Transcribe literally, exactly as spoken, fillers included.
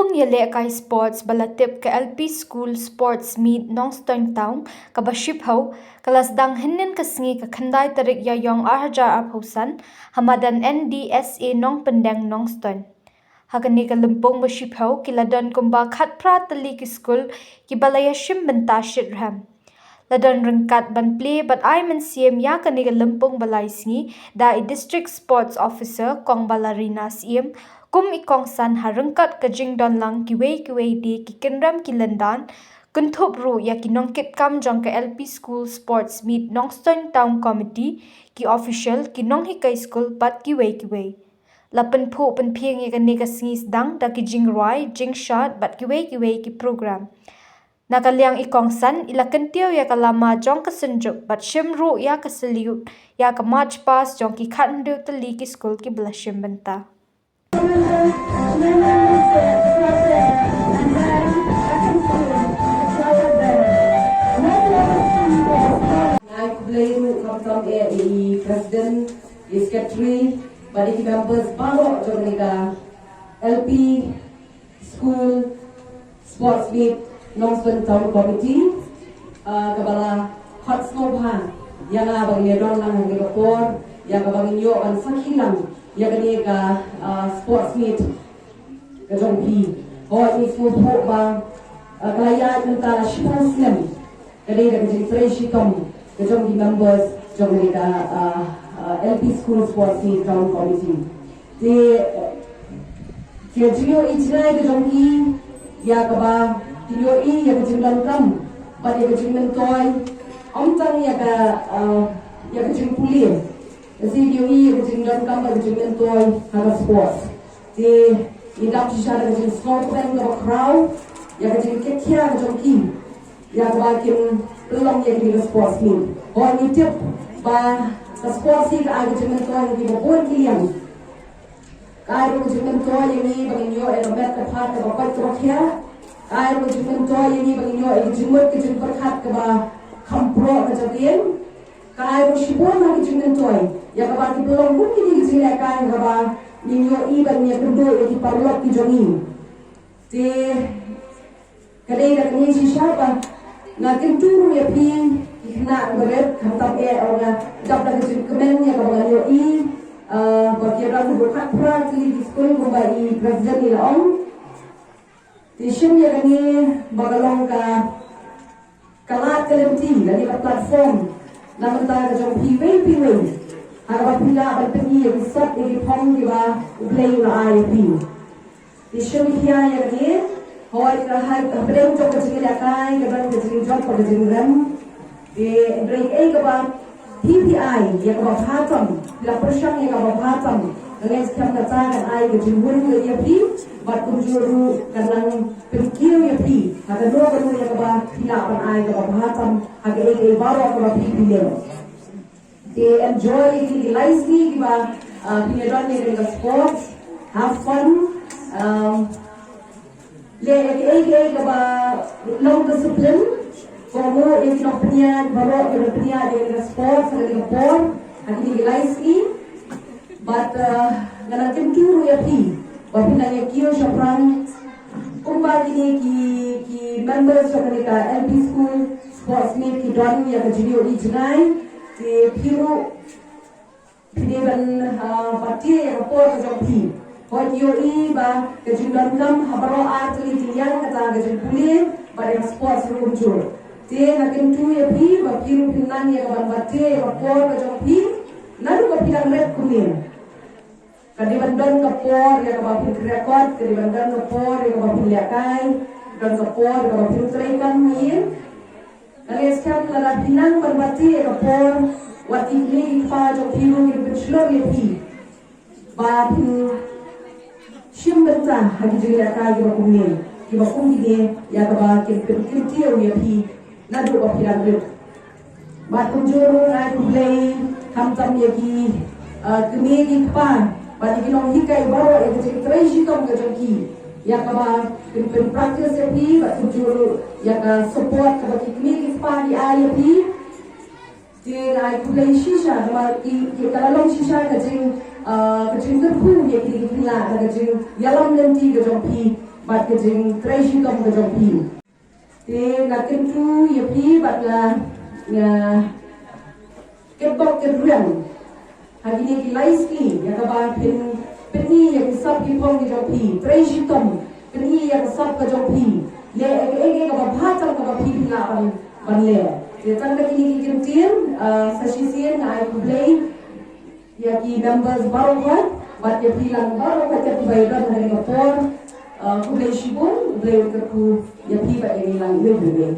Ïalehkai sports ba la tip ka L P School Sports Meet Nongstoiñ Town kaba shiphew ka la sdang hynnin ka sngi ka khyndai tarik Ïaiong ar hajar arphew san ha madan N D S A Nongpyndeng Nongstoiñ. Ha kane ka lympung ba shiphew ki la don kumba khatphra tylli ki skul kiba la ïashim bynta shitrhem. La don ryngkat ban plie bad ai mynsiem ïa kane ka lympung ba lai sngi da i District Sports Officer Kong Balarina Syiem kum i kongsan ha ryngkat ka jingdonlang kiwei kiwei de ki kynrem ki lyndan, kynthup ruh ïa ki nongkitkam jong ka L P School Sports Meet Nongstoiñ Town Committee, ki official, ki nonghikai skul bad kiwei kiwei. La pynphuh pynphieng ïa kane ka sngi sdang da ki jingrwai, jingshad bad kiwei kiwei ki program. Na ka liang i kongsan i la kyntiew ïa ka lama jong ka synjuk bad shim ruh ïa ka salute ïa ka march past jong ki khathynriew tylli ki skul kiba la shim bynta. Ngai khublei ruh khamtam ïa i president, i secretary bad ïa ki members baroh jong kane ka L P School Sports Meet Nongstoiñ Town Committee, ah, kaba la khot sngewbha ïa nga ba ngin ïadon lang ha kane ka por ïa kaba ngin ïoh ban sakhi lang ïa kane ka, ah, sports meet ka jong phi. Hooid, ngi sngewthuh ba, ah, ka la ïaid mynta la shiphew snem. Ka dei da ka jingtrei shitom ka jong ki members jong kane ka, ah, ah, L P School Sports Meet Town Committee. Te, eh, ka jingïohi jngai ka jong ki ïa kaba kin ïohi ïa ka jingdonkam bad ïa ka jingmyntoi, ym tang ïa ka, ah, ïa ka jingpule. Ka jingïohi ïa ka jingdonkam bad ka jingmyntoi ha ka sports. Te ngi dap shisha da ka jingsngewkmen kaba khraw ïa ka jingkitkhia ka jong ki ïa kaba kin pynlong ïa kine ki sports meet. Hooid, ngi tip ba ka sports hi ka ai ka jingmyntoi ïa ngi ha kiba bun ki liang. Ka ai ruh ka jingmyntoi ïa ngi ba ngin ïoh ïa ka met ka phad kaba koit kaba khiah. Ka ai ruh ka jingmyntoi ïa ngi ba ngin ïoh ïa ka jingmut ka jingpyrkhat kaba kham proh ka jong ngi. Ka ai ruh shibun ha ki jingmyntoi ïa kaba ki pynlong bun kine ki jinglehkai ha kaba ngin ïohi ban ïakynduh ïa ki paralok ki jong ngi. Te ka dei da kane shisha ba nga kyntu ruh ïa phi ki khynnah barit, khamtam eh, nga dap da ka jingkmen ïa kaba nga ïohi, ah, ba ki ïarap ruh khatphra tylli ki skul kumba i president i la ong. Te shim ïa kane ba ka long ka, ka lad ka lynti lane ka platform na bynta ka jong phi iwei pa iwei ha kaba phi lah ban pyni ïa ki sap ïa ki phong kiba U Blei u la ai ïa phi. Te shim khia ïa kane, hooid, ka ha, hapdeng jong ka jingïalehkai ka don ka jingjop bad ka jingrem. Te hynrei kaei kaba phi phi ai ïa kaba bha tam, phi la pyrshang ïa kaba bha tam, nga ngeit skhem kata kan ai ka jingmut ïa phi bad kumjuh ruh kan nang pynkiew ïa phi ha kano kano ïa kaba phi lah ban ai kaba bha tam ha kaei kaei baroh kaba phi phi leh. Te enjoy ïa kine ki lai sngi kiba, ah, phin ïadon ïa kane ka sports, have fun. Um, Leh ïa kiei kiei kaba long discipline. Kohnguh ïa ki nongpynïaid baroh kiba pynïaid ïa ka sports ha kane ka por, ha kine ki lai sngi. Bad, uh, nga nang kyntu ruh ïa phi ba phin nang ïa kiew shaphrang kumba kine ki, ki members jong kane ka L P School Sports Meet ki don ïa ka jingïohi jngai. Te phi ruh phi dei ban, ah, batai ïa ka por ka jong phi. Hooid, ïohi ba ka jingdonkam ha baroh ar tylli ki liang, kata ka jingpule bad ïa ka sports ruh kumjuh. Te nga kyntu ïa phi ba phi ruh phin nang ïa ka ban batai ïa ka por ka jong phi naduh ba phi dang rit kumne. Ka dei ban don ka por ïa kaba phin kren kot, ka dei ban don ka por ïa kaba phin lehkai, don ka por ïa kaba phin trei kam ïa. Nga ngeit skhem lada phi nang ban batai ïa ka por, wat ki kmie ki kpa jong phi ruh kin pynshlur ïa phi ba phin shim bynta ha ki jingïalehkai kiba kumne, kiba kum kine, ïa kaba kin pynkyntiew ïa phi naduh ba phi dang rit. Bad kumjuh ruh nga ai khublei khamtam ïa ki, uh, kmie ki kpa bad ïa ki nonghikai baroh ïa ka jingtrei shitom ka jong ki, ïa kaba kin pynpractice ïa phi, bad kumjuh ruh ïa ka support kaba ki kmie ki kpa ki ai ïa phi. Te nga ai khublei shisha namar ki, ki, ka la long shisha ka jing, uh, ka jingkyrkhu ïa ki, ki khynnah da ka jingïalam lynti ka jong phi. bad ka jingtrei shitom ka jong phi. Te nga kyntu ïa phi bad nga, nga kitbok kitrwiang ha kine ki lai sngi ïa kaba phin pyni ïa ki sap ki phong ki jong phi, trei shitom, pyni ïa ka sap ka jong phi, leh ïa kaei kaei kaba bha tam kaba phi phin lah ban, ban leh. Te tang da kine ki kyntien, ah, sa shisien nga ai khublei ïa ki members baroh khoit bad ïa phi lang baroh khoit ïa kiba ïadon ha kane ka por. Ah, khublei shibun, U Blei un kyrkhu ïa phi bad ïa ngi lang iwei pa iwei.